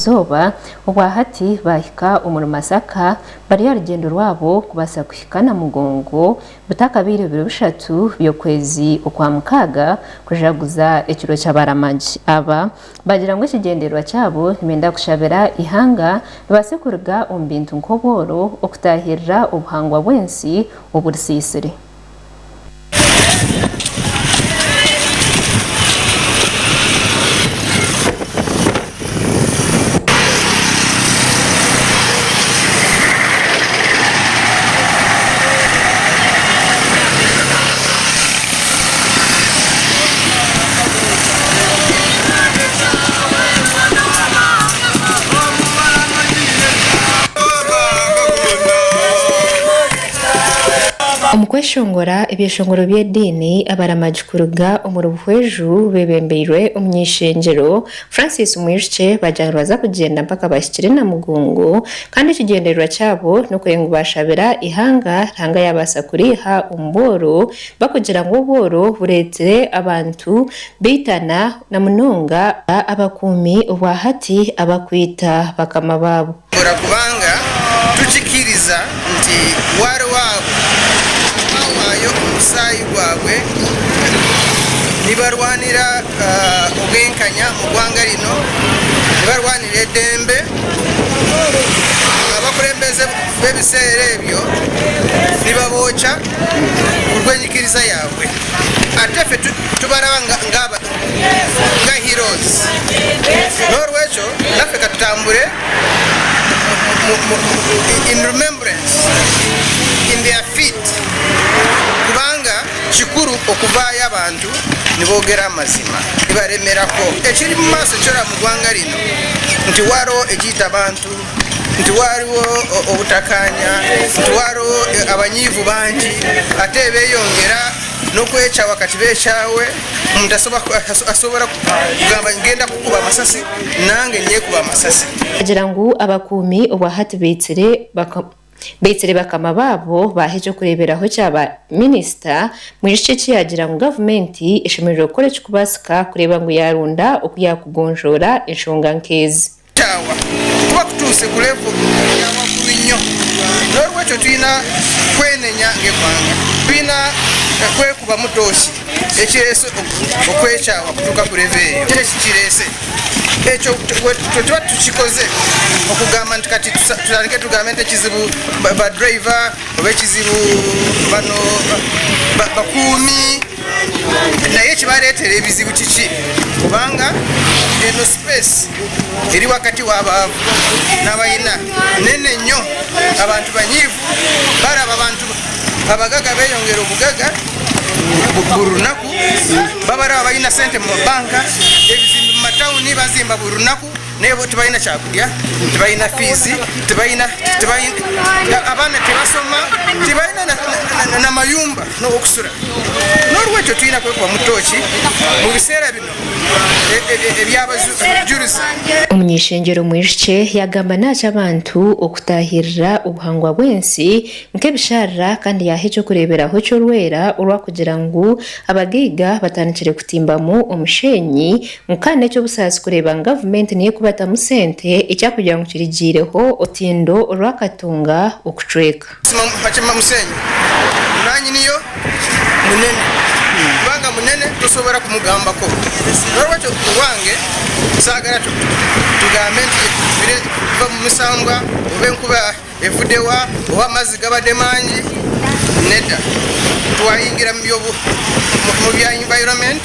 izooba obwahati baahika omuri Masaka bari aha rugyendo rwabo kubaasa kuhika Namugongo Bitakabaire biro bishatu by'okwezi Okwamukaaga kujaguza ekiro ky'abaramagi aba, bagira ngu ekigyendererwa kyabo nibenda kushabira eihanga ribaase kuruga omu bintu nk'obworo, okutaahirira obuhangwa bw'ensi oburisiisire. Omu kweshongora ebyeshongoro by'ediini, abaramagi kuruga omuri Buhweju beebembeirwe omuny'eishengyero Francis Mwijukye baagira ngu nibaza kugyenda mpaka bahikire Namugongo kandi ekigyendererwa kyabo n'okureba ngu baashabira eihanga Ruhanga yaabaasa kuriiha omu bworo bakugira ngu obworo bureetsire abantu baitana na munonga abakuumi obwahati abakwita bakama baabo. Kora kubanga tukikiriza nti wariwo abo abahwayo omusaayi gwabwe nibarwanira obwenkanya mu gwanga rino, nibarwanira edembe, abakurembeze b'ebiseera ebyo nibabokya kurw'enyikiriza yabwe ate ffe tubaraba nga heroes n'orwekyo naffe katutambure in remembrance in their feet kubanga kikuru okuvaayo abantu nibogera amazima nibaremerako ekiri mumaaso ekyoraba mugwanga rino nti wariho ekiita abantu nti wariwo obutakanya nti wariwo abanyiivu bangi ate beyongera N'okwekyawa kati beekyawe, omuntu asobora kugamba ngenda kukuba amasasi nange nyekuba amasasi. Agira ngu abakuumi obwahati baitsire bakama baabo baaha eky'okureeberaho kya ba minisita, Mwijukye eki yaagira ngu gavumenti eshemereire kukora ekirikubaasika kureeba ngu yaarunda oku yaakugonjoora enshonga nk'ezi. Kyawa kuba kutuuse ku level ya waggulu nnyo. N'olwekyo tulina kwenenya ng'eggwanga. Tulina kwekubamu tooki ekireese okwekyawa kutuuka ku level eyo. Kiki ekikireese? Ekyo bwetuba tukikoze okugamba nti kati tutandike tugambe nti ekizibu ba driver oba ekizibu bano bakuumi. Naye ekibareetera ebizibu kiki? Kubanga eno space eri wakati w'abaavu n'abayina nene nnyo. Abantu banyiivu baraba abantu abagaga beyongera obugaga buri runaku, babaraba bayina sente mu mabanka, ebizimbe mu matawuni bazimba buri runaku. Naye bo tibalina kyakulya, tibalina fiizi, tibalina, abaana tibasoma, tibalina na mayumba n'owokusura. N'orwekyo tulina kwekubamu tooki mu biseera bino eby'abajurizi. Omuny'eishengyero Mwijukye yagamba naakye abantu okutaahirira obuhangwa bw'ensi nk'ebisharara kandi yaaha eky'okureeberaho ky'orwera orwakugira ngu abagaiga batandikire kutimbamu omusheenyi Ngu kandi n'eky'obusaasi kureeba ngu gavumenti niyo ekubatamu sente ekyakugira ngu kirigiireho orutindo orwa Katonga okucweka. Bakima musenyi nanyiniyo munene kubanga munene tosobora kumugambako norwekyo owange sagara tugambe nti bire biva mumisambwa oba enkuba Evudewa oba amazzi gabade mangi? Neda. Twayingira mu bya environment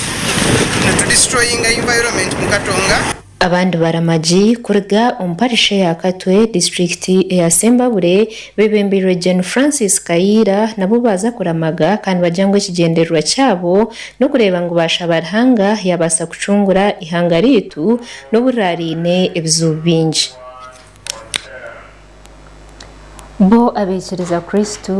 netu destroyinga environment mu Katonga. Abandi baramagi kuruga omu parish eya Katwe, disiturikiti eya Sembabule bebembeirwe Gen Francis Kayiira nabo baaza kuramaga kandi bagira ngu ekigyendererwa kyabo n'okureeba ngu baashaba Ruhanga yaabaasa kucungura eihanga riitu n'obu riraariine ebizibu bingi. Bo abaikiriza Kristo.